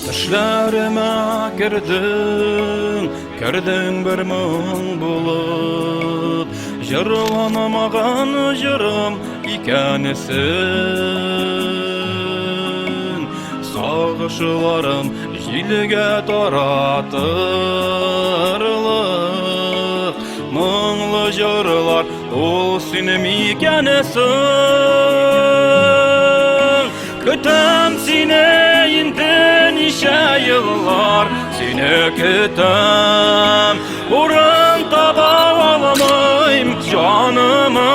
Төшләремә кердең, кердең бер моң булып, Җырланмаган җырым икәнсең. Сагышларым җилгә таратырлык, Моңлы җырлар ул синең икәнсең. Көтәм сине инде ничә еллар, сине көтәм. Урын таба алмыйм җаныма.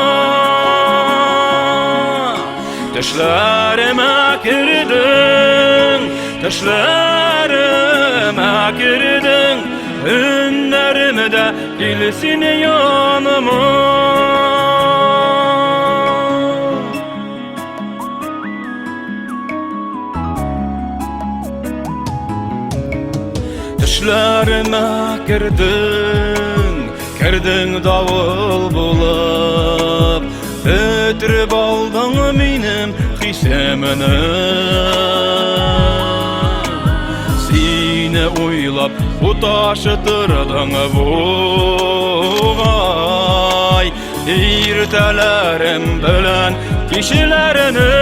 Төшләремә кердең, төшләремә кердең, Өннәремдә кил син яныма. Төшләремә кердең, кердең давыл булып, Бетереп алдың минем хисемне. Сине уйлап буташтырдың бугай, Иртәләрем белән кичләрне.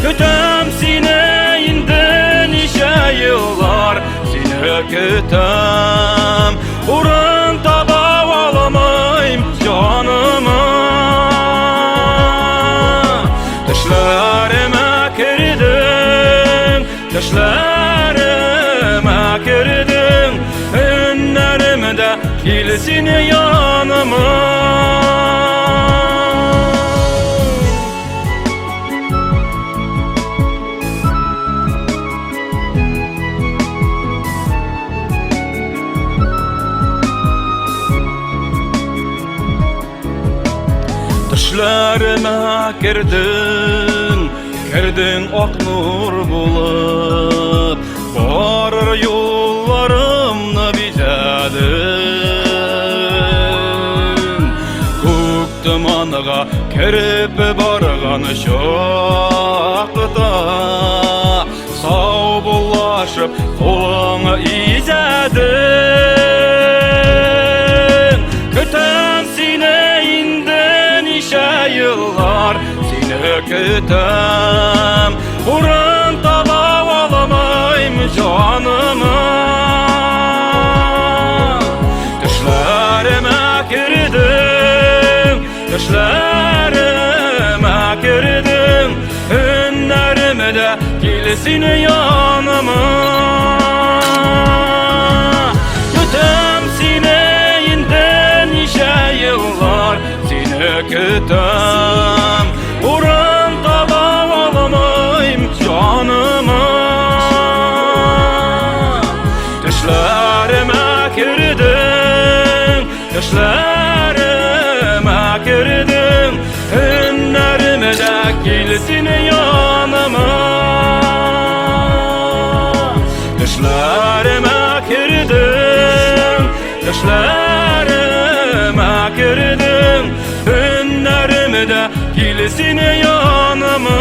Көтәм сине инде ничә еллар, сине көтәм. Урын таба алмыйм җаныма. Төшләремә кердең, төшләремә кердең, Өннәремдә кил син яныма. Төшләремә кердең, кердең ак нур булып, Барыр юлларымны бизәдең. Күк томанга кереп барган чакта, Сау булашып кулың изәдең. Көтәм сине инде ничә еллар, сине көтәм. Урын таба алмыйм җаныма. Төшләремә кердең, төшләремә кердең, Өннәремдә кил син яныма. Көтәм сине инде ничә еллар, сине көтәм. Урын таба алмыйм җаныма. Төшләремә кердең, төшләремә кердең, Өннәремдә кил син яныма. Төшләремә кердең, төшләремә кердең, Өннәремдә кил син яныма.